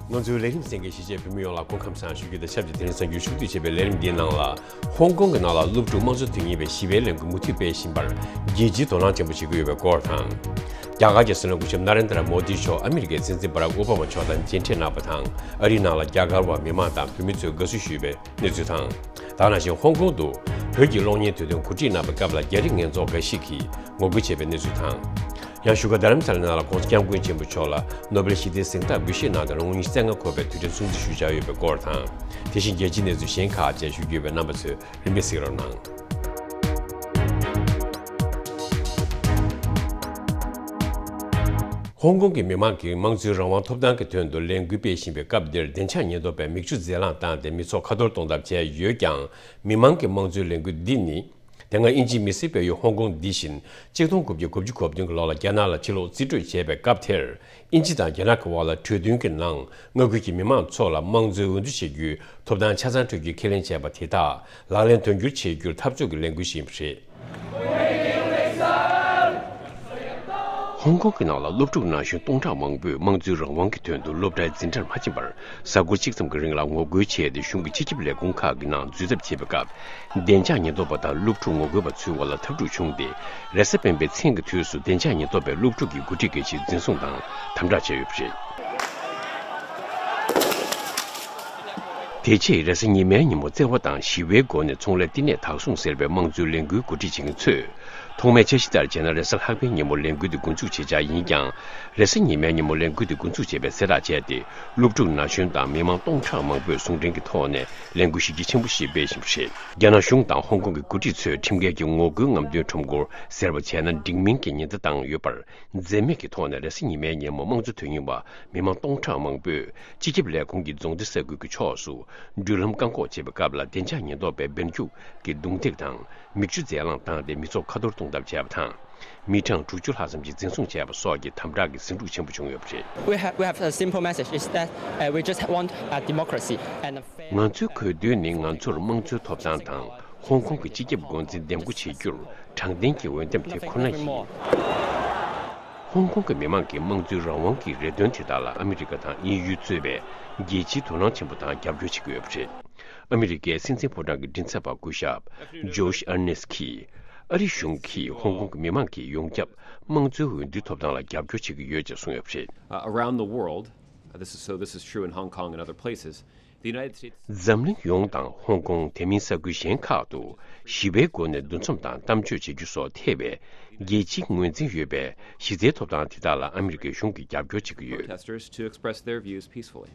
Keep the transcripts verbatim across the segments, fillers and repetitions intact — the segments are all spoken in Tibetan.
ང་ཚོའི་ལས་རིམ་གསན་མཁན་གཞིས་བྱེས་བོད་མི་ཡོངས་ལ་སྐུ་ཁམས་བཟང་ཞུ་རྒྱུ་དང་ཆབས་ཅིག་དེ་རིང་གསར་འགྱུར་ཤོག་ཐིག་ཅེས་པའི་ལས་རིམ་འདིའི་ནང་ལ། ཧོང་ཀོང་གི་ནང་ལ་སློབ་ཕྲུག་དམངས་གཙོ་དོན་གཉེར་བའི་ཞི་བའི་ལས་འགུལ་མུ་མཐུད་སྤེལ་བཞིན་པར་རྒྱལ་སྤྱིས་དོ་སྣང་ཆེན་པོ་བྱེད་ཀྱི་ཡོད་པའི་སྐོར་དང་། རྒྱ་གར་གྱི་སྲིད་བློན་སྐུ་ཞབས་ན་རེན་དྲ་མོ་དི་མཆོག་ཨ་མི་རི་ཀའི་སྲིད་འཛིན་བྷ་རག་ཨོ་བྷ་མ་མཆོག་དང་མཇལ་འཕྲད་གནང་བ་དང་། ཨ་རིའི་ནང་ལ་རྒྱ་གར་བ་མི་མང་དང་བོད་མི་ཚོས་དགའ་བསུ་ཞུས་པའི་གནས་ཚུལ་དང་། ད་ནང་བཞིན་ཧོང་ཀོང་དུ་བོད་ཀྱི་གློག་བརྙན་དུས་སྟོན་གོ་སྒྲིག་གནང་བའི་སྐབས་ལ་རྒྱ་རིགས་ངན་ཚོགས་འགའ་ཞིག་གིས་ངོ་རྒོལ་བྱས་པའི་གནས་ཚུལ་དང་། ཡང་བཞུགས་སྒར་རྡ་རམ་ས་ལའི་ནང་ལ་༸གོང་ས་༸སྐྱབས་མགོན་ཆེན་པོ་མཆོག་ལ་ནོ་བེལ་ཞི་བདེའི་གཟེངས་རྟགས་འབུལ་བཞེས་གནང་སྟེ་ལོ་ངོ་ཉི་ཤུ་རྩ་ལྔ་འཁོར་བའི་དུས་དྲན་སྲུང་བརྩི་ཞུ་འཆར་ཡོད་པའི་སྐོར་དང་། དེ་བཞིན་རྒྱལ་སྤྱིའི་གནས་ཚུལ་གཞན་ཁག་བཅས་ཞུ་རྒྱུ་ཡོད་པས། རྣམ་པ་ཚོས་རིམ་པས་གཟིགས་རོགས་གནང་། ཧོང་ཀོང་གི་མི་མང་གིས་དམངས་གཙོའི་རང་དབང་ཐོབ་ཐང་གི་དོན་དུ་ལས་འགུལ་སྤེལ་བཞིན་པའི་སྐབས་འདིར་བདེ་འཇགས་ཉེན་རྟོག་པས་མིག་ཆུ་རྫས་རླངས་བཏང་སྟེ་མི་ཚོགས་ཁ་འཐོར་གཏོང་ཐབས་བྱས་ཡོད་ཀྱང་། མི་མང་གི་དམངས་གཙོའི་ལས་འགུལ་འདི་ནི། དེ་སྔ་དབྱིན་ཇིའི་མི་སེར་སྤེལ་ཡུལ་ཧོང་ཀོང་འདི་བཞིན་གཅིག་སྟོང་དགུ་བརྒྱ་དགུ་བཅུ་གོ་བདུན་གྱི་ལོ་ལ་རྒྱ་ནག་ལ་ཕྱིར་ལོག་རྩིས་སྤྲོད་བྱས་པའི་སྐབས་དེར། དབྱིན་ཇི་དང་རྒྱ་ནག་གི་དབར་ལ་གྲོས་མཐུན་གྱི་ནང་མངའ་ཁུལ་གྱི་མི་མང་ཚོ་ལ་དམངས་གཙོའི་འོས་བསྡུ་བྱེད་རྒྱུའི་ཐོབ་ཐང་ཆ་ཚང་སྤྲོད་རྒྱུའི་ཁས་ལེན་བྱས་པ་དེ་དག་ལག་ལེན་དོན་འཁྱོལ་བྱེད་རྒྱུར་འཐབ་རྩོད་ཀྱི་ལས་འགུལ་ཞིག་ཡིན་པ་རེད། ཧོང་ཀོང་གི་ནང་ལ་སློབ་ཕྲུག་ན་གཞོན་སྟོང་ཕྲག་མང་པོས་དམངས་གཙོའི་རང་དབང་གི་དོན་དུ་སློབ་གྲྭའི་འཛིན་གྲྭར་མ་ཕྱིན་པར་གཟའ་འཁོར་གཅིག་ཙམ་གྱི་རིང་ལ་ངོ་རྒོལ་བྱས་ཏེ་གཞུང་གི་སྤྱི་ཁྱབ་ལས་ཁུངས་ཁག་གི་ནང་འཛུལ་ཐབས་བྱས་པའི་སྐབས། བདེ་འཇགས་ཉེན་རྟོག་པ་དང་སློབ་ཕྲུག་ངོ་རྒོལ་བ་ཚོའི་དབར་ལ་འཐབ་འཁྲུག་བྱུང་སྟེ། རེས་གཟའ་སྤེན་པའི་མཚན་གྱི་དུས་སུ་བདེ་འཇགས་ཉེན་རྟོག་པས་སློབ་ཕྲུག་གི་འགོ་ཁྲིད་འགའ་ཞིག་འཛིན་བཟུང་དང་དམ་དྲག་བྱས་ཡོད་པ་རེད། དེ་རྗེས་རེས་གཟའ་ཉི་མའི་ཉིན་མོ་བརྩེ་བ་དང་ཞི་བའི་སྒོ་ནས་ཚོང་ལས་བསྟི་གནས་དག་སྲུང་ཟེར་བའི་དམངས་གཙོའི་ལས་འགུལ་འགོ་ཁྲིད་བྱེད་མཁན་ཚོས། ཐོག་མའི་འཆར་གཞི་ལྟར་བྱས་ན་རེས་གཟའ་ལྷག་པའི་ཉིན་མོ་ལས་འགུལ་དེ་འགོ་འཛུགས་བྱེད་འཆར་ཡིན་ཀྱང་། རེས་གཟའ་ཉི་མའི་ཉིན་མོ་ལས་འགུལ་དེ་འགོ་འཛུགས་བྱས་པའི་གསལ་བསྒྲགས་བྱས་ཏེ། སློབ་ཕྲུག་ན་གཞོན་དང་མི་མང་སྟོང་ཕྲག་མང་པོས་ཟུང་འབྲེལ་གྱི་ཐོག་ནས་ལས་འགུལ་གཞི་རྒྱ་ཆེན་པོ་ཞིག་སྤེལ་བཞིན་པ་རེད། རྒྱ་ནག་གཞུང་དང་ཧོང་ཀོང་གི་འགོ་ཁྲིད་ཚོས་ཁྲིམས་འགལ་གྱི་ངོ་རྒོལ་རྔམ་སྟོན་ཁྲོམ་སྐོར་ཟེར་བ་བྱས་ན་འགྲིག་མིན་གྱི་ཉེན་བརྡ་བཏང་ཡོད་པར། འཛེམ་མེད་ཀྱི་ཐོག་ནས་རེས་གཟའ་ཉི་མའི་ཉིན་མོ་དམངས་གཙོ་དོན་གཉེར་བ་མི་མང་སྟོང་ཕྲག་མང་པོས་སྤྱི་ཁྱབ་ལས་ཁུངས་ཀྱི་རྫོང་སྡེ་ས་ཁུལ་གྱི་ཕྱོགས་སུ་འགྲུལ་ལམ་བཀག་འགོག་བྱེད་པའི་སྐབས་ལ་བདེ་འཇགས་ཉེན་རྟོག་པས་འབེན་རྒྱུག་གི་རྡུང་རྡེག་དང་མིག་ཆུ་རྫས་རླངས་བཏང་སྟེ་མི་ཚོགས་ཁ་འཐོར་གཏོང་ཐབས་བྱས་པ་དང་། མི་གྲངས་དྲུག་ཅུ་ལྷག་ཙམ་ཞིག་འཛིན་བཟུང་བྱས་པ་སོགས་ཀྱི་དམ་དྲག་གི་ཟིང་འཁྲུག་ཆེན་པོ་བྱུང་ཡོད་པ་རེད། We have, we have a simple message is that, uh, we just want a democracy and a fair ང་ཚོའི་དགོས་འདུན་ནི་ང་ཚོར་དམངས་གཙོའི་ཐོབ་ཐང་དང་ཧོང་ཀོང་གི་སྤྱི་ཁྱབ་འགོ་འཛིན་འདེམས་བསྐོ་བྱེད་རྒྱུར་དྲང་བདེན་གྱི་འོས་འདེམས་དེ་ཁོ་ན་ཡིན། ཧོང་ཀོང་གི་མི་མང་གིས་དམངས་གཙོའི་རང་དབང་གི་རེ་འདུན་དེ་དག་ལ་ཨ་མི་རི་ཀ་དང་དབྱིན་ཡུལ་གཙོས་པའི་རྒྱལ་སྤྱིའི་དོ་སྣང་ཆེན་པོ་དང་རྒྱབ་སྐྱོར་བྱེད་ཀྱི་ཡོད་པ་རེད། ཨ་མི་རི་ཀའི་སྲིད་འཛིན་ཕོ་བྲང་གི་མགྲིན་ཚབ་པ་སྐུ་ཞབས་ཇོ་ཤ་ཨར་ནེས་ཀྱིས། ཨ་རི་གཞུང་གིས་ཧོང་ཀོང་གི་མི་མང་གི་ཡོངས་ཁྱབ་དམངས་གཙོའི་འོས་བསྡུའི་ཐོབ་ཐང་ལ་རྒྱབ་སྐྱོར་བྱེད་ཀྱི་ཡོད་ཅེས་གསུངས་ཡོད་པ་རེད། Uh, around the world, uh, this is, so this is true in Hong Kong and other places, the United States འཛམ་གླིང་ཡོངས་དང་ཧོང་ཀོང་དེ་མིན་ས་ཁུལ་གཞན་ཁག་ཏུ་ཞི་བའི་སྒོ་ནས་འདུ་འཛོམས་དང་གཏམ་བརྗོད་བྱེད་རྒྱུ་སོགས་ཐེ་བའི་རྒྱལ་སྤྱིའི་ངོས་འཛིན་ཡོད་པའི་གཞི་རྩའི་ཐོབ་ཐང་དེ་དག་ལ་ཨ་མི་རི་ཀའི་གཞུང་གིས་རྒྱབ་སྐྱོར་བྱེད་ཀྱི་ཡོད། Protesters to express their views peacefully.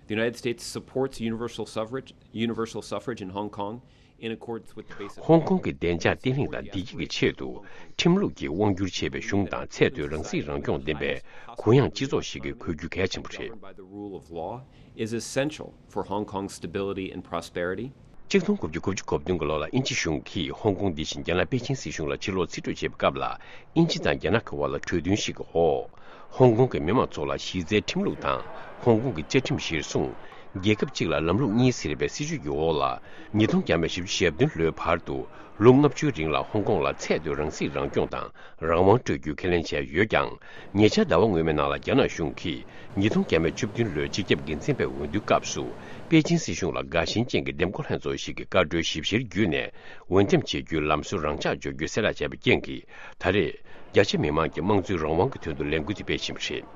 The United States supports universal suffrage, universal suffrage in Hong Kong in accordance with the basic ཧོང་ཀོང་གི་བདེ་འཇགས་བརྟན་ལྷིང་དང་བདེ་སྐྱིད་ཀྱི་ཆེད་དུ་ཁྲིམས་ལུགས་ཀྱིས་དབང་སྒྱུར་བྱས་པའི་གཞུང་དང་ཚད་མཐོའི་རང་སྲིད་རང་སྐྱོང་ལྡན་པའི་གུ་ཡངས་སྤྱི་ཚོགས་ཤིག་གི་དགོས་རྒྱུ་གལ་ཆེན་པོ་རེད། Governed by the rule of law is essential for Hong Kong's stability and prosperity. གཅིག་སྟོང་དགུ་བརྒྱ་དགུ་བཅུ་གོ་བདུན་གྱི་ལོ་ལ་དབྱིན་ཇི་གཞུང་གིས་ཧོང་ཀོང་འདི་བཞིན་རྒྱ་ནག་པེ་ཅིན་སྲིད་གཞུང་ལ་ཕྱིར་ལོག་རྩིས་སྤྲོད་བྱེད་པའི་སྐབས་ལ་དབྱིན་ཇི་དང་རྒྱ་ནག་གི་དབར་ལ་གྲོས་མཐུན་ཞིག་གི་འོག་ཧོང་ཀོང་གི་མི་མང་ཚོ་ལ་གཞི་རྩའི་ཁྲིམས་ལུགས་དང་ཧོང་ཀོང་གི་བཅའ་ཁྲིམས་གཞིར་བཟུང་། རྒྱལ་ཁབ་གཅིག་ལ་ལམ་ལུགས་གཉིས་ཟེར་བའི་སྲིད་བྱུས་ཀྱི་འོག་ལ། ཉིས་སྟོང་བརྒྱ་མེད་བཞི་བཅུ་ཞེ་བདུན་ལོའི་བར་དུ་ལོ་ལྔ་བཅུའི་རིང་ལ་ཧོང་ཀོང་ལ་ཚད་མཐོའི་རང་སྲིད་རང་སྐྱོང་དང་རང་དབང་སྤྲོད་རྒྱུའི་ཁས་ལེན་བྱས་ཡོད་ཀྱང་། ཉེ་ཆར་ཟླ་བ་སྔོན་མའི་ནང་ལ་རྒྱ་ནག་གཞུང་གིས་ཉིས་སྟོང་བརྒྱ་མེད་བཅུ་བདུན་ལོའི་སྤྱི་ཁྱབ་འགན་འཛིན་པའི་འོས་བསྡུའི་སྐབས་སུ་པེ་ཅིན་སྲིད་གཞུང་ལ་དགའ་ཞེན་ཅན་གྱི་འདེམས་བསྐོ་ལྷན་ཚོགས་ཤིག་གི་བཀའ་འཁྲོལ་ཞིབ་བཤེར་བརྒྱུད་ནས་འོས་འདེམས་བྱེད་རྒྱུའི་ལམ་སྲོལ་རང་འཇགས་འཇོག་རྒྱུའི་གསལ་བསྒྲགས་བྱས་པའི་རྐྱེན་གྱིས། ད་རེས། རྒྱ་ཆེ་མི་མང་གིས་དམངས་གཙོའི་རང་དབང་གི་དོན་དུ་ལས་འགུལ་དེ་སྤེལ་བཞིན་པ་རེད།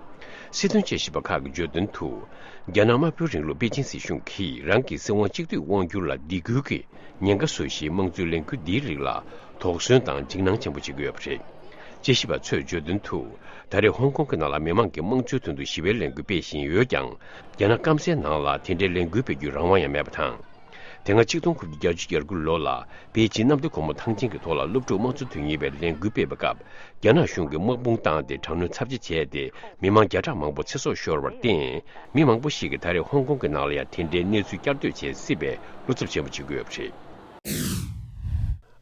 སྲིད་དོན་དཔྱད་ཞིབ་པ་ཁག་གིས་བརྗོད་དོན་དུ། རྒྱ་ནག་དམར་པོའི་རིང་ལུགས་པེ་ཅིན་སྲིད་གཞུང་གིས་རང་གི་སྲིད་དབང་གཅིག་སྡུད་དབང་སྒྱུར་ལ་སྡིགས་སྐུལ་གྱི་ཉེན་ཁ་བཟོ་གཞིའི་དམངས་གཙོའི་ལས་འགུལ་འདིའི་རིགས་ལ་དོགས་ཟོན་དང་འཇིགས་སྣང་ཆེན་པོ་བྱེད་ཀྱི་ཡོད་པ་རེད། དཔྱད་ཞིབ་པ་ཚོས་བརྗོད་དོན་དུ། ད་རེས་ཧོང་ཀོང་གི་ནང་ལ་མི་མང་གིས་དམངས་གཙོའི་དོན་དུ་ཞི་བའི་ལས་འགུལ་སྤེལ་བཞིན་ཡོད་ཀྱང་། རྒྱ་ནག་སྐམ་སའི་ནང་ལ་དེ་འདྲའི་ལས་འགུལ་སྤེལ་རྒྱུའི་རང་དབང་ཡང་མེད་པ་དང་། དེ་སྔ་གཅིག་སྟོང་དགུ་བརྒྱ་བརྒྱད་ཅུ་གྱ་དགུ་ལོ་ལ་པེ་ཅིན་གནམ་བདེ་སྒོ་མོ་ཐང་ཆེན་གྱི་ཐོག་ལ་སློབ་ཕྲུག་དམངས་གཙོ་དོན་གཉེར་བའི་ལས་འགུལ་སྤེལ་བའི་སྐབས། རྒྱ་ནག་གཞུང་གིས་དམག་དཔུང་བཏང་སྟེ་དྲག་གནོན་ཚབས་ཆེ་བྱས་ཏེ་མི་མང་བརྒྱ་ཕྲག་མང་པོ་ཚེ་སྲོག་ཤོར་བར་བརྟེན། མི་མང་པོ་ཞིག་གིས་ད་རེས་ཧོང་ཀོང་གི་ནང་ལ་ཡང་དེ་འདྲའི་གནས་ཚུལ་བསྐྱར་ཟློས་བྱེད་སྲིད་པའི་བློ་འཚབ་ཆེན་པོ་བྱེད་ཀྱི་ཡོད་པ་རེད།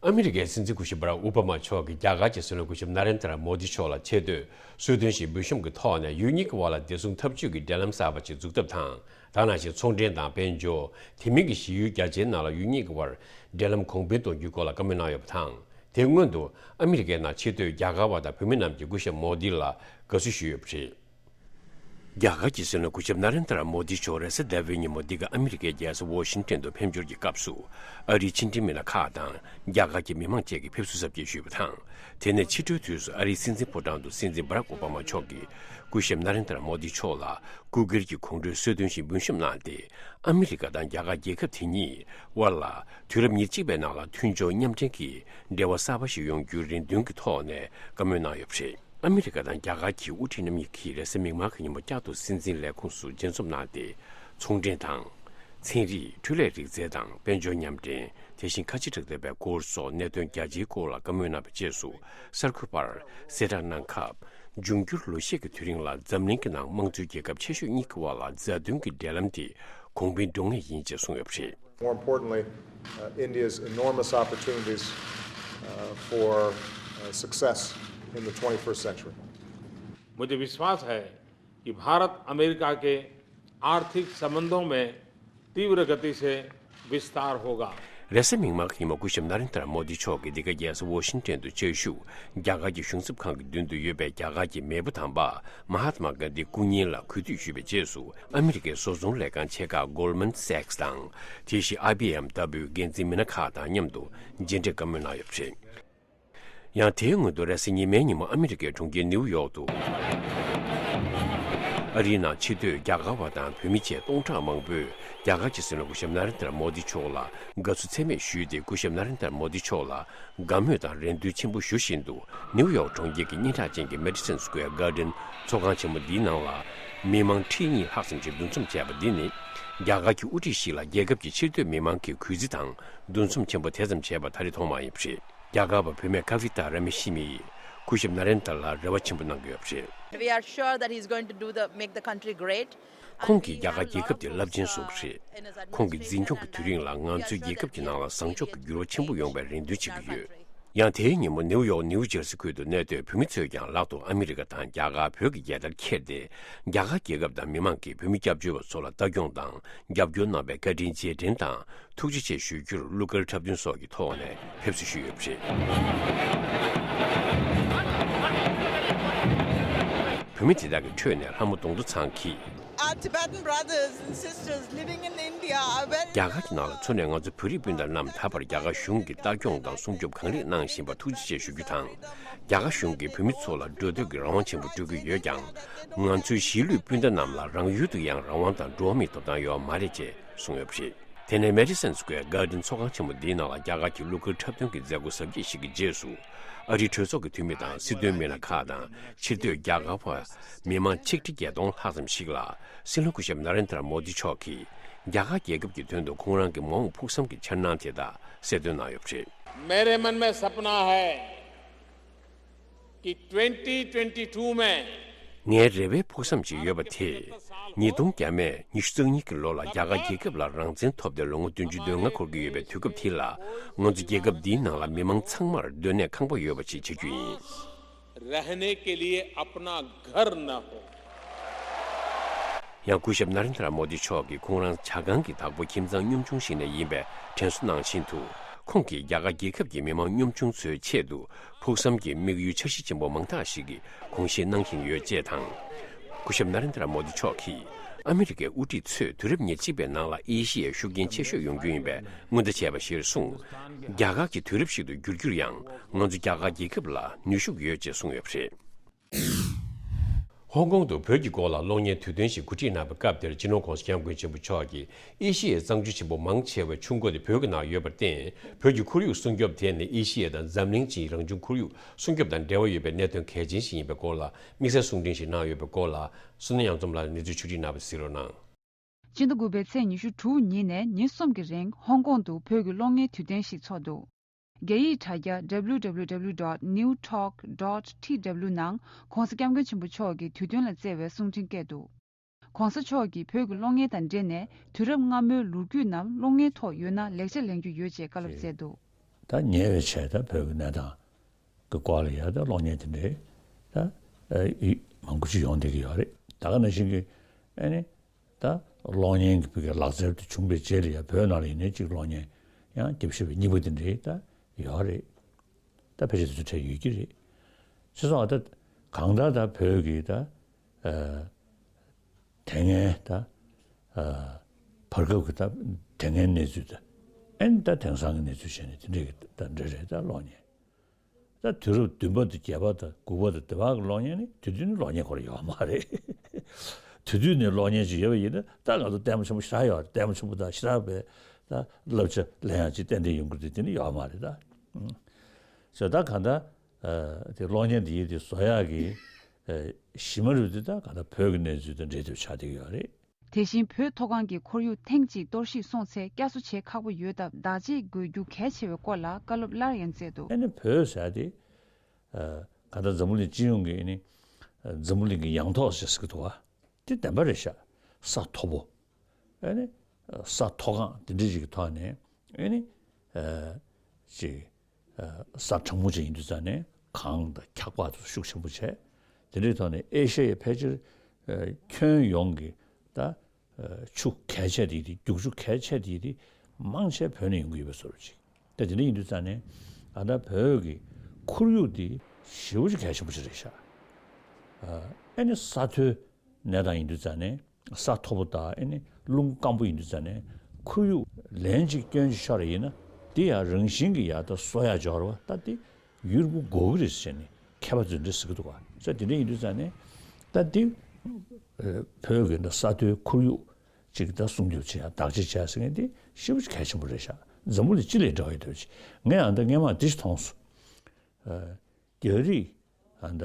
ཨ་མི་རི་ཀའི་སྲིད་འཛིན་སྐུ་ཞབས་བྷ་རག་ཨོ་བྷ་མ་མཆོག་གིས་རྒྱ་གར་གྱི་སྲིད་བློན་སྐུ་ཞབས་ན་རེན་དྲ་མོ་དི་མཆོག་ལ་ཆེ་བསྟོད་གསོལ་སྟོན་ཞིག་འབུལ་བཤམས་ཀྱི་ཐོག་ནས་ཡུལ་གཉིས་ཀྱི་དབར་ལ་བདེ་སྲུང་འཐབ་ཇུས་ཀྱི་འབྲེལ་ལམ་གསར་པ་ཞིག་འཛུགས་ཐབས་དང་། ད་ནང་བཞིན་ཚོང་འབྲེལ་དང་དཔལ་འབྱོར། དེ་མིན་གྱི་ཞི་ཡུལ་རྒྱ་ཆེའི་ནང་ལ་ཡུལ་གཉིས་ཀྱི་དབར་འབྲེལ་ལམ་གོང་འཕེལ་གཏོང་རྒྱུའི་སྐོར་ལ་བཀའ་མོལ་གནང་ཡོད་པ་དང་། དེའི་སྔོན་དུ་ཨ་མི་རི་ཀའི་ནང་ཆེས་མཐོའི་རྒྱ་གར་བ་དང་བོད་མི་རྣམས་ཀྱིས་སྐུ་ཞབས་མོ་དི་ལ་དགའ་བསུ་ཞུས་ཡོད་པ་རེད། རྒྱ་གར་གྱི་སྲིད་བློན་སྐུ་ཞབས་ན་རེན་དར་མོ་དི་མཆོག་རེས་གཟའ་ཟླ་བའི་ཉིན་མོ་འདི་ག་ཨ་མི་རི་ཀའི་རྒྱལ་ས་ཝོ་ཤིང་ཏན་དུ་ཕེབས་འབྱོར་གྱི་སྐབས་སུ། ཨ་རིའི་ཕྱི་འབྲེལ་མི་སྣ་ཁག་དང་རྒྱ་གར་གྱི་མི་མང་བཅས་ཀྱིས་ཕེབས་བསུ་གཟབ་རྒྱས་ཞུས་པ་དང་། དེ་ནས་ཕྱི་དྲོའི་དུས་སུ་ཨ་རིའི་སྲིད་འཛིན་ཕོ་བྲང་དུ་སྲིད་འཛིན་བྷ་རག་ཨོ་བྷ་མ་མཆོག་གིས་སྐུ་ཞབས་ན་རེན་དར་མོ་དི་མཆོག་ལ་སྐུ་སྒེར་གྱི་གོང་བགྲོས་གསོལ་སྟོན་ཞིག་འབུལ་བཤམས་གནང་སྟེ། ཨ་མི་རི་ཀ་དང་རྒྱ་གར་རྒྱལ་ཁབ་དེ་གཉིས་དབར་ལ་དུས་རབས་ཉེར་གཅིག་པའི་ནང་ལ་མཐུན་སྦྱོར་མཉམ་འབྲེལ་གྱི་འབྲེལ་བ་གསར་པ་ཞིག་ཡོང་རྒྱུའི་རེ་འདུན་གྱི་ཐོག་ནས་བཀའ་མོལ་གནང་ཡོད་པ་རེད། ཨ་མི་རི་ཀ་དང་རྒྱ་གར་གྱི་དབུ་ཁྲིད་རྣམ་གཉིས་ཀྱིས་རེས་གཟའ་མིག་དམར་གྱི་ཉིན་མོ་བསྐྱར་དུ་སྲིད་འཛིན་ལས་ཁུངས་སུ་མཇལ་འཛོམས་གནང་སྟེ། ཚོང་འབྲེལ་དང་། ཚན་རིག་འཕྲུལ་ལས་རིག་རྩལ་དང་དཔལ་འབྱོར་མཉམ་འབྲེལ། དེ་བཞིན་ཁ་ཆེ་གྲགས་ལྡན་པའི་སྐོར་སོགས་གནད་དོན་རྒྱ་ཆེའི་སྐོར་ལ་བཀའ་མོལ་གནང་བའི་རྗེས་སུ། གསར་འགོད་པར་གསལ་བསྒྲགས་གནང་སྐབས། འབྱུང་འགྱུར་ལོ་ཤས་ཀྱི་དུས་རིང་ལ་འཛམ་གླིང་གི་ནང་དམངས་གཙོའི་རྒྱལ་ཁབ་ཆེ་ཤོས་གཉིས་ཀྱི་དབར་ལ་མཛའ་མཐུན་གྱི་འབྲེལ་ལམ་དེ་གོང་འཕེལ་འགྲོ་ངེས་ཡིན་ཅེས་གསུངས་ཡོད་པ་རེད། More importantly, uh, India's enormous opportunities, uh, for, uh, success in the twenty-first century. मुझे विश्वास है कि भारत अमेरिका के आर्थिक संबंधों में तीव्र गति से विस्तार होगा। རེས་གཟའ་མིག་དམར་གྱི་ཉིན་མོ་སྐུ་ཞབས་ན་རེན་དར་མོ་དི་མཆོག་གིས་འདི་ག་རྒྱལ་ས་ཝོ་ཤིང་ཏན་དུ་བཅའ་བཞུགས་རྒྱ་གར་གྱི་གཞུང་ཚབ་ཁང་གི་མདུན་དུ་ཡོད་པའི་རྒྱ་གར་གྱི་མེས་པོ་དམ་པ་མ་ཧཱ་ཏྨ་གྷན་དྷིའི་སྐུ་བརྙན་ལ་གུས་འདུད་ཞུས་པའི་རྗེས་སུ། ཨ་མི་རི་ཀའི་བཟོ་ཚོང་ལས་ཁང་ཆེ་ཁག་Goldman Sachs་དང་། དེ་བཞིན་ཨའི་བྷི་ཨེམ་ལྟ་བུའི་འགན་འཛིན་མི་སྣ་ཁག་དང་མཉམ་དུ་མཇལ་འཕྲད་བཀའ་མོལ་གནང་ཡོད་པ་རེད། ཡང་དེའི་སྔོན་དུ་རེས་གཟའ་ཉི་མའི་ཉིན་མོ་ཨ་མི་རི་ཀའི་གྲོང་ཁྱེར་ནིའུ་ཡོག་ཏུ། ཨ་རིའི་ནང་ཕྱིར་སྡོད་རྒྱ་གར་བ་དང་བོད་མི་བཅས་སྟོང་ཕྲག་མང་པོས་རྒྱ་གར་གྱི་སྲིད་བློན་སྐུ་ཞབས་ན་རེན་དར་མོ་དི་མཆོག་ལ་དགའ་བསུ་ཚད་མེད་ཞུས་ཏེ། སྐུ་ཞབས་ན་རེན་དར་མོ་དི་མཆོག་ལ་དགའ་མོས་དང་རེ་འདུན་ཆེན་པོ་ཞུ་བཞིན་དུ། ནིའུ་ཡོག་གྲོང་ཁྱེར་གྱི་སྙན་གྲགས་ཅན་གྱི་Madison Square Garden་ཚོགས་ཁང་ཆེན་མོ་འདིའི་ནང་ལ་མི་མང་ཁྲི་གཉིས་ལྷག་ཙམ་ཞིག་འདུ་འཛོམས་བྱས་པ་འདི་ནི། རྒྱ་གར་གྱི་དབུ་ཁྲིད་ཞིག་ལ་རྒྱལ་ཁབ་ཀྱི་ཕྱིར་སྡོད་མི་མང་གི་གུས་བརྩི་དང་འདུ་འཛོམས་ཆེན་པོ་དེ་ཙམ་བྱས་པ་ད་རེས་ཐོག་མ་ཡིན་པ་རེད། རྒྱ་གར་བ་བུད་མེད་ཀ་ཝི་ཏཱ་ར་མི་ཤི་མི་ཡིས་སྐུ་ཞབས་ན་རེན་དར་ལ་རེ་བ་ཆེན་པོ་གནང་གི་ཡོད་པ་རེད། We are sure that he's going to do the, make the country great. ཁོང་གིས་རྒྱ་གར་རྒྱལ་ཁབ་དེ་རླབས་ཆེན་བཟོ་གི་རེད། ཁོང་གི་འཛིན་སྐྱོང་གི་དུས་རིང་ལ་ང་ཚོའི་རྒྱལ་ཁབ་ཀྱི་ནང་ལ་བཟང་ཕྱོགས་ཀྱི་འགྱུར་བ་ཆེན་པོ་ཡོང་བའི་རེ་འདུན་བྱེད་ཀྱི་ཡོད། ཡང་དེའི་ཉིན་མོ་ནིའུ་ཡོག་ནིའུ་ཇར་སི་ཁུལ་དུ་གནས་སྡོད་བོད་མི་ཚོས་ཀྱང་ལག་ཏུ་ཨ་མི་རི་ཀ་དང་རྒྱ་གར་བོད་ཀྱི་རྒྱལ་དར་འཁྱེར་ཏེ། རྒྱ་གར་རྒྱལ་ཁབ་དང་མི་མང་གིས་བོད་མི་སྐྱབས་བཅོལ་བ་ཚོ་ལ་ལྟ་སྐྱོང་དང་རྒྱབ་སྐྱོར་གནང་བའི་བཀའ་དྲིན་རྗེས་དྲན་དང་ཐུགས་རྗེ་ཆེ་ཞུ་རྒྱུར་གླུ་གར་འཁྲབ་སྟོན་སོགས་ཀྱི་ཐོག་ནས་ཕེབས་བསུ་ཞུས་ཡོད་པ་རེད། བོད་མི་དེ་དག་གི་ཁྲོད་ནས་ལྷ་མོ་གདོང་དུ་ཚང་གིས། Our Tibetan brothers and sisters living in India are very རྒྱ་གར་གྱི་ནང་ལ་འཚོ་གནས་ང་ཚོ་བོད་རིགས་སྤུན་ཟླ་རྣམས་ད་བར་རྒྱ་གར་གཞུང་གིས་ལྟ་སྐྱོང་དང་སྲུང་སྐྱོབ་གང་ལེགས་གནང་བཞིན་པར་ཐུགས་རྗེ་ཆེ་ཞུ་རྒྱུ་དང་། རྒྱ་གར་གཞུང་གིས་བོད་མི་ཚོ་ལ་འགྲོ་སྡོད་ཀྱི་རང་དབང་ཆེན་པོ་སྤྲོད་ཀྱི་ཡོད་ཀྱང་། ང་ཚོའི་གཞིས་ལུས་སྤུན་ཟླ་རྣམས་ལ་རང་ཡུལ་དུ་ཡང་རང་དབང་དང་འགྲོ་བ་མིའི་ཐོབ་ཐང་ཡོད་མ་རེད་ཅེས་གསུངས་ཡོད་པ་རེད། དེ་ནས་Madison Square Garden་ཚོགས་ཁང་ཆེན་མོ་འདིའི་ནང་ལ་རྒྱ་གར་གྱི་གླུ་གར་འཁྲབ་སྟོན་གྱི་མཛད་སྒོ་གཟབ་རྒྱས་ཤིག་གི་རྗེས་སུ། ཨ་རིའི་གྲོས་ཚོགས་ཀྱི་འཐུས་མི་དང་སྲིད་དོན་མི་སྣ་ཁག་དང་ཕྱིར་སྡོད་རྒྱ་གར་བ་མི་མང་ཆིག་ཁྲི་བརྒྱད་སྟོང་ལྷག་ཙམ་ཞིག་ལ་སྲིད་བློན་སྐུ་ཞབས་ན་རེན་དར་མོ་དི་མཆོག་གིས་རྒྱ་གར་རྒྱལ་ཁབ་ཀྱི་དོན་དུ་ཁོང་རང་གི་མ་འོངས་ཕུགས་བསམ་གྱི་འཆར་སྣང་དེ་དག་གསལ་སྟོན་གནང་ཡོད་པ་རེད། मेरे मन में सपना है कि twenty twenty two में ངའི་རེ་བའི་ཕུགས་བསམ་ཅིག་ཡོད་པ་དེ། ཉིས་སྟོང་བརྒྱ་མེད་ཉི་ཤུ་རྩ་གཉིས་ཀྱི་ལོ་ལ་རྒྱ་གར་རྒྱལ་ཁབ་ལ་རང་བཙན་ཐོབ་སྟེ་ལོ་ངོ་བདུན་ཅུ་དོན་ལྔ་འཁོར་གྱི་ཡོད་པའི་དུས་སྐབས་དེ་ལ། ང་ཚོ་རྒྱལ་ཁབ་འདིའི་ནང་ལ་མི་མང་ཚང་མར་སྡོད་གནས་ཁང་པ་ཡོད་པ་ཞིག་བྱ་རྒྱུ་ཡིན། रहने के लिए अपना घर न हो। ཡང་སྐུ་ཞབས་ན་རེན་དྲ་མོ་དི་མཆོག་གིས་ཁོང་རང་ཇ་ཁང་གི་བདག་པོ་ཁྱིམ་ཚང་གཉོམ་ཆུང་ཞིག་ནས་ཡིན་པའི་དྲན་གསོ་གནང་བཞིན་དུ། ཁོང་གིས་རྒྱ་གར་རྒྱལ་ཁབ་ཀྱི་མི་མང་གཉོམ་ཆུང་ཚོའི་ཆེད་དུ་ཕུགས་བསམ་གྱི་དམིགས་ཡུལ་འཆར་གཞི་ཆེན་པོ་མང་དག་ཞིག་གི་དགོངས་བཞེས་གནང་བཞིན་ཡོད་ཅེས་དང་། སྐུ་ཞབས་ན་རེན་དྲ་མོ་དི་མཆོག་གིས་ཨ་མི་རི་ཀའི་དབུ་ཁྲིད་ཚོས་དུས་རབས་ཉེར་གཅིག་པའི་ནང་ལ་ཨེ་ཤི་ཡའི་ཤུགས་རྐྱེན་ཆེ་ཤོས་ཡོང་རྒྱུ་ཡིན་པའི་སྔོན་བརྡ་བྱས་པ་གཞིར་བཟུང་། རྒྱ་གར་གྱི་དུས་རབས་ཤིག་ཏུ་འགྱུར་རྒྱུར་ཡང་ང་ཚོ་རྒྱ་གར་རྒྱལ་ཁབ་ལ་ནུས་ཤུགས་ཡོད་ཅེས་གསུངས་ཡོད་པ་རེད། ཧོང་ཀོང་དུ་བོད་ཀྱི་སྐོར་ལ་གློག་བརྙན་དུས་སྟོན་ཞིག་གོ་སྒྲིག་གནང་བའི་སྐབས་དེར་སྤྱི་ནོར་༧གོང་ས་༧སྐྱབས་མགོན་ཆེན་པོ་མཆོག་གིས་ཨེ་ཤི་ཡའི་གཙང་ཆུ་ཆེན་པོ་མང་ཆེ་བའི་ཆུ་མགོ་དེ་བོད་ཀྱི་ནང་ཡོད་པར་བརྟེན། བོད་ཀྱི་ཁོར་ཡུག་སྲུང་སྐྱོབ་དེ་ནི་ཨེ་ཤི་ཡ་དང་འཛམ་གླིང་སྤྱིའི་རང་བྱུང་ཁོར་ཡུག་སྲུང་སྐྱོབ་དང་འབྲེལ་བ་ཡོད་པའི་གནད་དོན་གལ་ཆེན་ཞིག་ཡིན་པའི་སྐོར་ལ་དམིགས་བསལ་གསུང་འཕྲིན་ཞིག་གནང་ཡོད་པའི་སྐོར་ལ། བསོད་ནམས་གཡང་འཛོམས་ལགས་ནས་གནས་ཚུལ་ཕྱོགས་སྒྲིག་གནང་བ་གཟིགས་རོགས་གནང་། སྤྱི་ཟླ་དགུ་པའི་ཚེས་ཉི་ཤུ་དྲུག་ཉིན་ནས་ཉིན་གསུམ་གྱི་རིང་ཧོང་ཀོང་དུ་བོད་ཀྱི་གློག་བརྙན་དུས་སྟོན་ཞིག་འཚོགས་འདུག་རྒྱ་ཡིག་དྲ་རྒྱ་W W W dot new talk dot T W ནང་༧གོང་ས་༧སྐྱབས་མགོན་ཆེན་པོ་མཆོག་གིས་དུས་སྟོན་ལ་བསྩལ་བའི་གསུང་འཕྲིན་བསྐྱལ་འདུག ༧གོང་ས་མཆོག་གིས་བོད་ཀྱི་གློག་བརྙན་དང་འབྲེལ་ནས་དུས་རབས་སྔ་མོའི་ལོ་རྒྱུས་རྣམས་གློག་བརྙན་ཐོག་ཡོད་ན་ལེགས་ཆ་ལེན་རྒྱུ་ཡོད་ཅེས་བཀའ་སློབ་བསྩལ་འདུག་ད་ཉེ་བའི་ཆར་ད་བོད་ཀྱི་གནས་སྟངས་ཀྱི་སྐོར་ལ་ཡ་ད་གློག་བརྙན་དེ་འདྲའི་ད་ཨ་ཡི་མང་པོ་ཅིག་ཡོང་བསྡད་ཀྱི་ཡོད་རེད། ད་ག་ནང་བཞིན་གྱི་ཨ་ནི་ད་གློག་བརྙན་གྱི་བོད་ཀྱི་ལག་རྩལ་དེ་བྱུང་བའི་རྗེས་ལ་ཡ་བོད་ནང་ལ་ཡིན་ནའི་གཅིག་གློག་བརྙན་ཡང་རྒྱབ་བཤད་པའི་སྙིང་པོ་དེ་འདྲའི་ད་ཡོད་རེད། ད་ཕལ་ཆེར་དེ་ཚོ་གྲས་ཡོད་ཀྱི་རེད། བྱས་ཙང་ད་གང་ལྟར་ད་བོད་ཀྱི་ད་ཨ་ དེ་སྔའི་ད་ཨ་བར་སྐབས་ཀྱི་ད་དེ་སྔའི་གནས་ཚུལ་དང་། ཨེ་ནི་ད་དེང་སང་གི་གནས་ཚུལ་བྱས་ནས་དེ་འདྲས་ཀྱི་ད་འདྲ་རེད། ད་གློག་བརྙན་ད་དུས་རབས་བདུན་པ་དང་བརྒྱད་པ་དང་དགུ་པ་དང་དེ་བར་གྱི་གློག་བརྙན་ནི་དེ་དུས་ནི་གློག་བརྙན་ཁོ་རང་ཡོད་མ་རེད། དེ་དུས་ནས་གློག་བརྙན་ཅིག་ཡོད་པ་ཡིན་ན་ད་ང་ཚོ་ལྟད་མོ་ཆེན་པོ་ཞེ་དྲག་ཡོད་རེད། ལྟད་མོ་ཆེན་པོ་དང་ཞེ་དྲག་པའི་ད་བསླབ་བྱ་ལེན་ཡག་ཅིག་ཏན་ཏན་ཡོང་གི་རེད། དེ་ནི་ཡོད་མ་རེད་ད། ཨུ། བྱས་ད་གང་ལྟར་ཨ་དེ་གློག་བརྙན་དེ་ཡིན་དེ་བཟོ་ཡག་གི་ཨ་གཞི་མ་རུ་དེ་ད་གང་ལྟར་བོད་ཀྱི་གནས་ཚུལ་དང་འབྲེལ་མཐུད་ཆགས་བསྡད་ཡོད་རེད། དེ་བཞིན་བོད་མཐོ་སྒང་གི་ཁོར་ཡུག་ཐེངས་གཅིག་གཏོར་བཤིག་སོང་ཚེ་བསྐྱར་གསོ་བྱེད་ཁག་པོ་ཡོད་སྟབས་བདག་གཅེས་དགོས་རྒྱུ་གལ་ཆེ་བའི་སྐོར་ལ་བཀའ་སློབ་སླར་ཡང་སྩལ་འདུག། ཨ་ནི་བོད་ཟེར་དེ་ཨ་གང་ལྟར་འཛམ་བུ་གླིང་སྤྱི་ཡོངས་ཀྱི་ཨ་ནི་ཨ་འཛམ་བུ་གླིང་གི་ཡང་ཐོག་ཅེས་ཟེར་གྱི་འདུག་བ། དེ་བདེན་པ་རེད་ཤག། ས་མཐོ་པོ། ཨ་ནི་ས་མཐོ་སྒང་དེ་འདྲ་ཞིག་གི་ཐོག་ནས་ཨ་ནི་ཨ་ཅིག་ཨ་ས་གྲང་མོ་ཅིག་ཡིན་དུས་ཙང་ནས་གངས་དང་འཁྱགས་པ་དེ་ཤུགས་ཆེན་པོ་བྱས། དེ་འདྲའི་ཐོག་ནས་ཨེ་ཤ་ཡའི་ཕལ་ཆེར་ཨ་ཁྱོན་ཡོངས་ཀྱི་ད་ཨ་ཆུ་གལ་ཆེ་དེ་དེ་རྒྱུག་ཆུ་གལ་ཆེ་དེ་དེ་མང་ཆེ་བོད་ནས་ཡོང་གི་ཡོད་པའི་བཟོ་འདྲ་ཅིག། ད་དེ་འདྲ་ཡིན་དུས་ཙང་ནས་ཨ་ད་བོད་ཀྱི་ཁོར་ཡུག་དེ་ཞེ་པོ་ཅིག་གལ་ཆེན་པོ་ཅིག་རེད་ཤག། ཨ་ཨེ་ནི་ས་མཐོའི་གནས་སྟངས་ཡིན་དུས་ཙང་ནས་ས་མཐོ་པོ་དང་ཨེ་ནི་རླུང་སྐམ་པོ་ཡིན་དུས་ཙང་ནས་ཁོར་ཡུག་ལན་གཅིག་སྐྱོན་ཅིག་ཤོར་བ་ཡིན་ན་དེ་ཡང་རང་བཞིན་གྱིས་ཡར་ད་གསོ་ཡག་འབྱོར་བ་ད་དེ་ཡུན་རིང་པོ་འགོར་གི་རེད་ཟེར་ནས་མཁས་པ་ཚོས་འདི་ཟེར་གི་འདུག་ག། ས་དེ་འདྲ་ཡིན་དུས་ཙང་ནས་ད་དེ་ཨ་བོད་ཀྱི་འདི་ས་མཐོའི་ཁོར་ཡུག་ཅིག་ད་སྲུང་སྐྱོབ་བྱེད་ཡ་བདག་གཅེས་བྱས་ཟེར་མཁན་དེ་ཞེ་པོ་ཅིག་གལ་ཆེན་པོ་རེད་ཤག། འཛམ་བུ་གླིང་སྤྱི་ལ་འབྲེལ་བ་ཡོད་འདུག་ཅིག། ངས་ཨ་ད་སྔས་མ་དེ་ཞིག་མཐོང་སོང་། ཨ་རྒྱ་རིགས་ཨ་ད་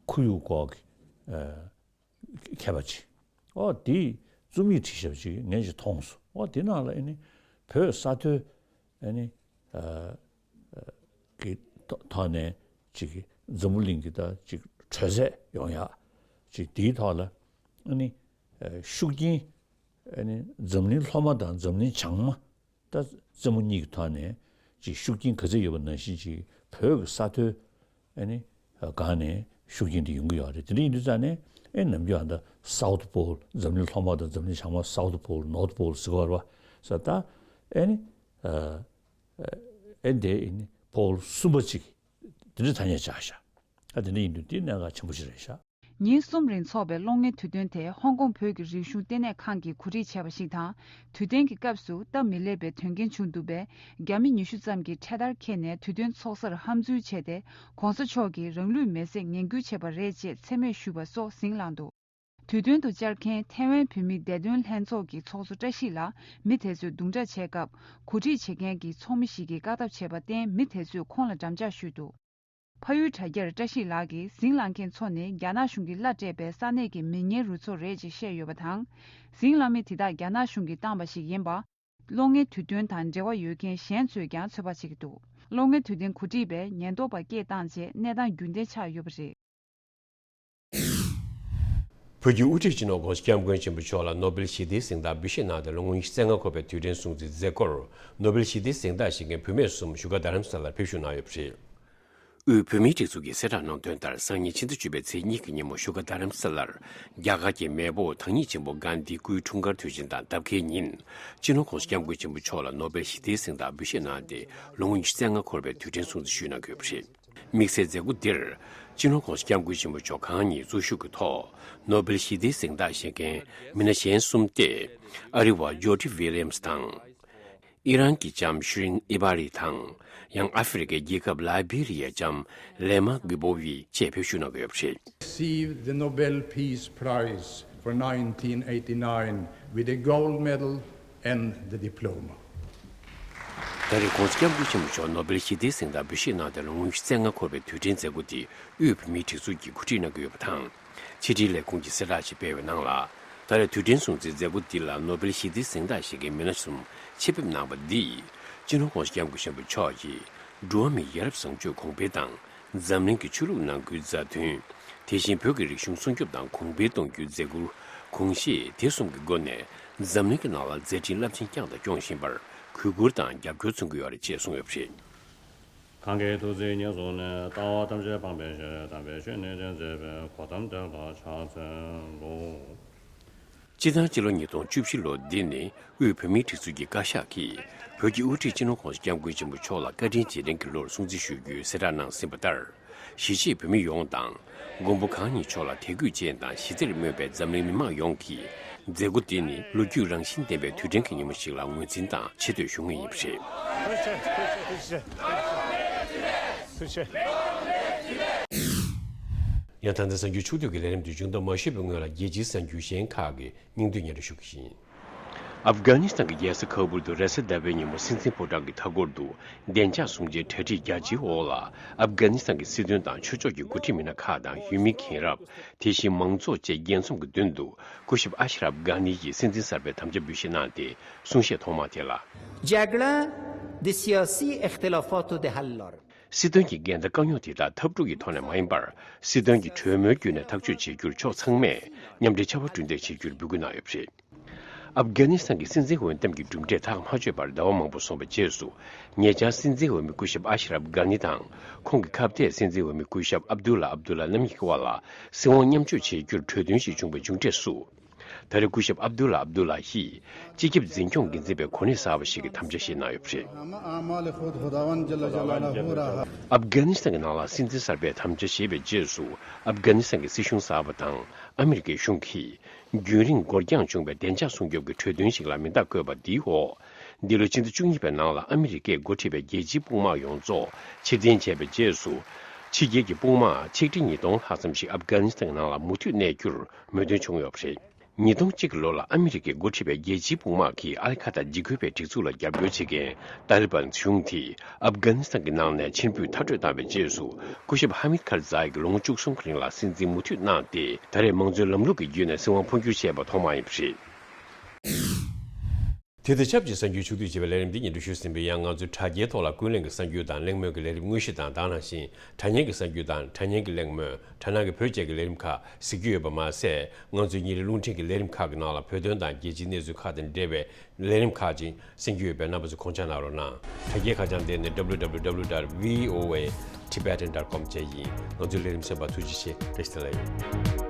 ཁོར་ཡུག་སྐོར་གྱི་ཨ་མཁས་པ་ཅིག། ཨོ་དེས་རྩོམ་ཡིག་བྲིས་བཞག་པ་ཅིག་ངས་ཅིག་མཐོང་སོང་། ཨོ་དེ་ནང་ལ་ཨ་ནི་བོད་ས་མཐོའི་ཨ་ནི་ཨ་ཨ་གི་ཐོག་ཐོག་ནས་ཅིག་འཛམ་བུ་གླིང་གི་ད་ཅིག་དྲོད་ཚད་ཡོང་ཡག་ཅིག་དེའི་ཐོག་ལ་ཨ་ནི་ཨ་ཤུགས་རྐྱེན་ཨ་ནི་འཛམ་གླིང་ལྷོ་མ་དང་འཛམ་གླིང་བྱང་མ་ད་རྩེ་མོ་གཉིས་ཀྱི་ཐོག་ནས་ཅིག་ཤུགས་རྐྱེན་ག་ཚད་ཡོད་པ་ནང་བཞིན་ཅིག་བོད་ཀྱི་ས་མཐོའི་ཨ་ནི་སྒང་ནས་ཤུགས་རྐྱེན་དེ་ཡོང་གི་ཡོད་རེད། དེ་འདྲ་ཡིན་དུས་ཙང་ནས་ཨེ་ནམ་རྒྱུན་ཨ་ད་South Pole འཛམ་གླིང་ལྷོ་མ་དང་འཛམ་གླིང་བྱང་མ་South Pole North Pole ཟེར་གི་ཡོད་རེད་བ། ས་ད་ཨེ་ནི་ཨ་ཨེ་འདི་ཨེ་ནི་Pole གསུམ་པ་ཅིག་དེ་འདྲ་ཐ་སྙད་བྱས་ཤག། ཨ་དེ་འདྲ་ཡིན་དུས་དེ་གནད་འགག་ཆེན་པོ་ཞིག་རེད་ཤག། ཉིན་གསུམ་རིང་འཚོགས་པའི་གློག་བརྙན་དུས་སྟོན་དེ་ཧོང་ཀོང་བོད་ཀྱི་རིག་གཞུང་ལྟེ་གནས་ཁང་གིས་གོ་སྒྲིག་བྱས་པ་ཞིག་དང་། དུས་སྟོན་གྱི་སྐབས་སུ་སྟབས་མི་ལེགས་པའི་དོན་རྐྱེན་བྱུང་འདུག་པས། རྒྱ་མི་ཉི་ཤུ་ཙམ་གྱིས་འཕྲེད་དར་འཁྱེར་ནས་དུས་སྟོན་འཚོགས་སར་ཧམ་འཛུལ་བྱས་ཏེ། ྋགོང་ས་མཆོག་གིས་རང་ལུས་མེར་སྲེག་ངན་སྐུལ་བྱས་པ་རེད་ཅེས་མཚན་སྨོད་ཞུས་པ་སོགས་ཟིང་ལངས་འདུག། དུས་སྟོན་དུ་བཅར་མཁན་ཐའེ་ཝན་བོད་མིའི་བདེ་དོན་ལྷན་ཚོགས་ཀྱི་ཚོགས་གཙོ་བཀྲ་ཤིས་ལ་མི་དེ་ཚོས་རྡུང་རྡེག་བྱས་སྐབས། གོ་སྒྲིག་བྱེད་མཁན་གྱི་ཚོགས་མི་ཞིག་གིས་བཀག་ཐབས་བྱས་པར་བརྟེན། མི་དེ་ཚོས་ཁོང་ལ་འགྲམ་ལྕག་གཞུས་འདུག། ཕ་ཡུལ་དྲ་རྒྱར་བཀྲ་ཤིས་ལགས་ཀྱིས་ཟིང་ལངས་མཁན་ཚོ་ནི་རྒྱ་ནག་གཞུང་གིས་གླ་སྤྲད་པའི་ས་གནས་ཀྱི་མི་ངན་རུ་ཚོགས་རེད་ཅེས་བཤད་ཡོད་པ་དང་། ཟིང་ལངས་མི་དེ་དག་རྒྱ་ནག་གཞུང་གིས་བཏང་བ་ཞིག་ཡིན་པ། གློག་བརྙན་དུས་སྟོན་དང་འབྲེལ་བ་ཡོད་མཁན་གཞན་ཚོས་ཀྱང་ཚོད་དཔག་བྱེད་ཀྱི་འདུག། གློག་བརྙན་དུས་སྟོན་གོ་སྒྲིག་པས་ཉེན་རྟོག་པ་སྐད་བཏང་རྗེས་གནས་སྟངས་རྒྱུན་ལྡན་ཆགས་ཡོད་པ་རེད། བོད་ཀྱི་དབུ་ཁྲིད་སྤྱི་ནོར་༧གོང་ས་༧སྐྱབས་མགོན་ཆེན་པོ་མཆོག་ལ་ནོ་སྦེལ་ཞི་བདེའི་གཟེངས་རྟགས་འབུལ་བཞེས་གནང་སྟེ་ལོ་ངོ་ཉི་ཤུ་རྩ་ལྔ་འཁོར་བའི་དུས་དྲན་སྲུང་བརྩིའི་མཛད་སྒོར་ནོ་སྦེལ་ཞི་བདེའི་གཟེངས་རྟགས་བཞེས་མཁན་བུད་མེད་གསུམ་བཞུགས་སྒར་རྡ་རམ་ས་ལར་ཕེབས་བཞུགས་གནང་ཡོད་པ་རེད། དབུས་བོད་མིའི་སྒྲིག་འཛུགས་ཀྱི་གསལ་བསྒྲགས་ནང་དོན་ལྟར་སང་ཉིན་ཕྱི་ཟླ་བཅུ་པའི་ཚེས་གཉིས་ཀྱི་ཉིན་མོ་བཞུགས་སྒར་རྡ་རམ་ས་ལར་རྒྱ་གར་གྱི་མེས་པོ་བདག་ཉིད་ཆེན་པོ་གྷན་དྷིའི་སྐུའི་འཁྲུངས་སྐར་དུས་ཆེན་དང་སྟབས་འཁེལ་ཉིན་སྤྱི་ནོར་༧གོང་ས་༧སྐྱབས་མགོན་ཆེན་པོ་མཆོག་ལ་ནོ་སྦེལ་ཞི་བདེའི་གཟེངས་རྟགས་འབུལ་བཞེས་གནང་སྟེ་ལོ་ངོ་ཉི་ཤུ་རྩ་ལྔ་འཁོར་བའི་དུས་དྲན་སྲུང་བརྩི་ཞུས་གནང་དགོས་པ་རེད། དམིགས་བསལ་མཛད་སྒོ་འདིར་སྤྱི་ནོར་༧གོང་ས་༧སྐྱབས་མགོན་ཆེན་པོ་མཆོག་གང་ཉིད་གཙོ་བཞུགས་ཀྱི་ཐོག་ནོ་སྦེལ་ཞི་བདེའི་གཟེངས་རྟགས་བཞེས་མཁན་མི་སྣ་གཞན་གསུམ་སྟེ། ཨ་རི་བ་ཇོ་ཊི་ཝི་ལི་ཡམ་སི་དང་། ཨི་རན་གྱི་ལྕམ་ཤི་རིན་ཨི་བྷ་རི་དང་། ཡང་ཨ་ཧྥེ་རི་ཁའི་རྒྱལ་ཁབ་ལའི་བྷི་རི་ཡའི་ལྕམ་ལེ་མ་གི་བོ་ཝི་བཅས་ཕེབས་བཞུགས་གནང་གི་ཡོད་པ་རེད། Received the Nobel Peace Prize for nineteen eighty-nine with a gold medal and the diploma. ད་རེས་༧གོང་ས་༧སྐྱབས་མགོན་ཆེན་པོ་མཆོག་ནོ་སྦེལ་ཞི་བདེའི་གཟེངས་རྟགས་འབུལ་བཞེས་གནང་སྟེ་ལོ་ངོ་ཉི་ཤུ་རྩ་ལྔ་འཁོར་བའི་དུས་དྲན་མཛད་སྒོ་འདི་དབུས་བོད་མིའི་སྒྲིག་འཛུགས་ཀྱིས་གོ་སྒྲིག་གནང་གི་ཡོད་པ་དང་། ཕྱི་དྲིལ་ལས་ཁུངས་ཀྱིས་གསལ་བསྒྲགས་ཤིག་སྤེལ་བའི་ནང་ལ། ད་རེས་དུས་དྲན་སྲུང་བརྩིའི་མཛད་སྒོ་འདི་ལ་ནོ་སྦེལ་ཞི་བདེའི་གཟེངས་རྟགས་བཞེས་མཁན་མི་སྣ་གསུམ་ཆེད་ཕེབས་གནང་པ་འདིས་སྤྱི་ནོར་༧གོང་ས་༧སྐྱབས་མགོན་ཆེན་པོ་མཆོག་གིས་འགྲོ་བ་མིའི་ཡ་རབས་བཟང་སྤྱོད་གོང་འཕེལ་དང་། འཛམ་གླིང་གི་ཆོས་ལུགས་ནང་ཁུལ་མཛའ་མཐུན། དེ་བཞིན་བོད་ཀྱི་རིག་གཞུང་སྲུང་སྐྱོབ་དང་གོང་འཕེལ་གཏོང་རྒྱུའི་མཛད་ཁུར། གོང་བཞེས་དེ་གསུམ་གྱི་སྒོ་ནས་འཛམ་གླིང་གི་ནང་ལ་མཛད་འཕྲིན་རླབས་ཆེན་བསྐྱངས་དང་སྐྱོང་བཞིན་པར་གུས་བཀུར་དང་རྒྱབ་སྐྱོར་མཚོན་གྱི་ཡོད་རེད་ཅེས་གསུངས་ཡོད་པ་རེད། གང་གི་ཐུགས་བརྩེ་ཉེར་བཟུང་ནས། ལྟ་བ་ཐམས་ཅད་སྤངས་པའི་ཕྱིར། དམ་པའི་ཆོས་ནི་སྟོན་མཛད་པའི། གོ་ཏམ་དེ་ལ་ཕྱག་འཚལ་ལོ། སྤྱི་ཟླ་སྤྱི་ལོ་ཉིས་སྟོང་བཅུ་བཞི་ལོ་འདི་ནི་དབུས་བོད་མིའི་སྒྲིག་འཛུགས་ཀྱི་བཀའ་ཤག་གིས་བོད་ཀྱི་དབུ་ཁྲིད་སྤྱི་ནོར་༧གོང་ས་༧སྐྱབས་མགོན་ཆེན་པོ་མཆོག་ལ་བཀའ་དྲིན་རྗེས་དྲན་གྱི་ལོར་སྲུང་བརྩི་ཞུ་རྒྱུའི་གསལ་བསྒྲགས་གནང་ཟིན་པ་ལྟར། གཞིས་བྱེས་བོད་མི་ཡོངས་དང་ མགོན་པོ་གང་ཉིད་མཆོག་ལ་དད་གུས་ཅན་དང་གཞི་རྩར་སྨོན་པའི་འཛམ་གླིང་མི་མང་ཡོངས་ཀྱིས་མཛད་སྒོ་འདི་ནི་ལོ་རྒྱུས་རང་བཞིན་ལྡན་པའི་དུས་དྲན་གྱི་ཉིན་མོ་ཞིག་ལ་ངོས་འཛིན་དང་ཆེ་བསྟོད་ཞུ་མུས་ཡིན་པ་རེད། ཡང་ད་ལྟ་གསར་འགྱུར་ཕྱོགས་བསྡུས་ཀྱི་ལས་རིམ་དུ་མཇུག་བསྡོམས་མ་ཞུས་པའི་སྔོན་ལ་རྒྱལ་སྤྱིའི་གསར་འགྱུར་གཞན་ཁག་གི་སྙིང་བསྡུས་སྙན་སྒྲོན་ཞུ་གི་ཡིན། ཨབ་གྷ་ནི་སི་ཐན་གྱི་རྒྱལ་ས་ཁ་བུལ་དུ་རེས་གཟའ་ཟླ་བའི་ཉིན་མོ་སྲིད་འཛིན་ཕོ་བྲང་གི་མཐའ་འཁོར་དུ་བདེ་འཇགས་སྲུང་བྱའི་གྲ་སྒྲིག་རྒྱ་ཆེའི་འོག་ལ་ཨབ་གྷ་ནི་སི་ཐན་གྱི་སྲིད་དོན་དང་ཆོས་ཕྱོགས་ཀྱི་འགོ་ཁྲིད་མི་སྣ་ཁག་དང་ཡུལ་མི་མཁན་རབས། དེ་བཞིན་མང་ཚོགས་བཅས་རྒྱལ་འཛོམས་ཀྱི་མདུན་དུ་སྐུ་ཞབས་ཨ་ཤ་རབ་གྷ་ནི་ཡིས་སྲིད་འཛིན་གསར་པའི་དམ་བཅའ་འབུལ་བཞེས་གནང་སྟེ་གསུང་བཤད་ཐོག་མ་དེ་ལ། جھگڑا د سیاسی اختلافات د حل لار. སྲིད་དོན་གྱི་འགལ་ཟླ་དཀའ་རྙོག་དེ་དག་འཐབ་འཁྲུག་གི་ཐོག་ནས་མ་ཡིན་པར་སྲིད་དོན་གྱི་གྲོས་མོལ་བརྒྱུད་ནས་ཐག་གཅོད་བྱེད་རྒྱུར་ཕྱོགས་ཚང་མས་མཉམ་འབྲེལ་བྱ་བ་བསྐྲུན་ཏེ་བྱེད་རྒྱུར་འབོད་སྐུལ་གནང་ཡོད་པ་རེད། ཨབ་གྷ་ནི་སི་ཐན་གྱི་སྲིད་འཛིན་འོས་འདེམས་ཀྱི་གྲུབ་འབྲས་ཐག་མ་ཆོད་པར་ཟླ་བ་མང་པོ་སོང་བའི་རྗེས་སུ་ཉེ་ཆར་སྲིད་འཛིན་འོས་མི་སྐུ་ཞབས་ཨ་ཤ་རབ་གྷ་ནི་དང་ཁོང་གི་ཁ་གཏད་སྲིད་འཛིན་འོས་མི་སྐུ་ཞབས་ཨབ་དུ་ལ་ཨབ་དུ་ལ་རྣམ་གཉིས་ཀྱི་དབར་ལ་སྲིད་དབང་མཉམ་སྤྱོད་བྱེད་རྒྱུར་གྲོས་མཐུན་ཞིག་བྱུང་བའི་མཇུག་འབྲས་སུ། ད་རེས་སྐུ་ཞབས་ཨབ་དུ་ལ་ཨབ་དུ་ལ་ཡིས་སྤྱི་ཁྱབ་འཛིན་སྐྱོང་འགན་འཛིན་པའི་གོ་གནས་གསར་པ་ཞིག་གི་དམ་བཅའ་བཞེས་གནང་ཡོད་པ་རེད། ཨབ་གྷ་ནི་སི་ཐན་གྱི་ནང་ལ་སྲིད་འཛིན་གསར་པའི་དམ་བཅའ་བཞེས་པའི་རྗེས་སུ་ཨབ་གྷ་ནི་སི་ཐན་གྱི་སྲིད་གཞུང་གསར་པ་དང་ཨ་མི་རི་ཀའི་གཞུང་གིས་རྒྱུན་རིང་འགོར་འགྱངས་བྱུང་བའི་བདེ་འཇགས་སྲུང་སྐྱོབ་ཀྱི་གྲོས་མཐུན་ཞིག་ལ་མིང་རྟགས་བཀོད་པ་འདིའི་འོག་འདི་ལོའི་ཕྱི་ཟླ་བཅུ་གཉིས་པའི་ནང་ལ་ཨ་མི་རི་ཀས་འགོ་ཁྲིད་པའི་རྒྱལ་སྤྱིའི་དཔུང་དམག་ཡོངས་རྫོགས་ཕྱིར་འཐེན་བྱས་པའི་རྗེས་སུ། ཕྱི་རྒྱལ་གྱི་དཔུང་དམག་ཆིག་ཁྲི་ཉིས་སྟོང་ལྷག་ཙམ་ཞིག་ཨབ་གྷ་ནི་སི་ཐན་གྱི་ནང་ལ་མུ་མཐུད་གནས་རྒྱུར་མོས་མཐུན་བྱུང་ཡོད་པ་རེད། ཉིས་སྟོང་གཅིག་གི་ལོ་ལ་ཨ་མི་རི་ཀས་འགོ་ཁྲིད་པའི་རྒྱལ་སྤྱིའི་དཔུང་དམག་གིས་ཨལ་ཁ་ད་འཇིགས་སྐུལ་བའི་སྒྲིག་འཛུགས་ལ་རྒྱབ་སྐྱོར་བྱེད་མཁན་ཏཱ་ལི་བན་གཞུང་དེས་ཨབ་གྷ་ནི་སི་ཐན་གྱི་ནང་ནས་ཕྱིར་འབུད་མཐར་སྐྲོད་བཏང་བའི་རྗེས་སུ། སྐུ་ཞབས་ཧ་མིད་ཁར་ཛའི་གིས་ལོ་ངོ་བཅུ་གསུམ་གྱི་རིང་ལ་སྲིད་འཛིན་མུ་མཐུད་གནང་སྟེ། ད་རེས་མང་གཙོའི་ལམ་ལུགས་ཀྱི་བརྒྱུད་ནས་སྲིད་དབང་འཕོ་འགྱུར་བྱས་པ་ཐོག་མ་ཡིན་པ་རེད། དེ་དང་ཆབས་ཅིག་གསར་འགྱུར་ཕྱོགས་བསྡུས་བྱས་པའི་ལས་རིམ་འདི་སྙན་སྒྲོན་ཞུས་ཟིན་པས། ཡང་ང་ཚོའི་དྲ་རྒྱའི་ཐོག་ལ་ཀུན་གླེང་གི་གསར་འགྱུར་དང་གླེང་མོལ་གྱི་ལས་རིམ་དངོས་གཞི་དང་། དེ་ནང་བཞིན་དྲ་བརྙན་གྱི་གསར་འགྱུར་དང་དྲ་བརྙན་གྱི་གླེང་མོལ། དྲ་ནང་གི་བོད་ཅེས་ཀྱི་ལས་རིམ་ཁག་གཟིགས་རྒྱུ་ཡོད་པ་མ་ཟད། ང་ཚོའི་ཉིན་རེའི་རླུང་འཕྲིན་གྱི་ལས་རིམ་ཁག་གི་ནང་ལ་བོད་དོན་དང་རྒྱལ་སྤྱིའི་གནས་ཚུལ་ཁག་དང་འབྲེལ་བའི་ལས་རིམ་ཁག་ཅིག་གསན་རྒྱུ་ཡོད་པས། རྣམ་པ་ཚོས་གོང་ཆ་གནང་རོགས་གནང་། དྲ་རྒྱའི་ཁ་བྱང་དེ་ནི་W W W dot V O A Tibetan dot com བཅས་ཡིན། ང་ཚོའི་ལས་རིམ་གསན་པར་ཐུགས་རྗེ་ཆེ། བཀྲ་ཤིས་བདེ་ལེགས།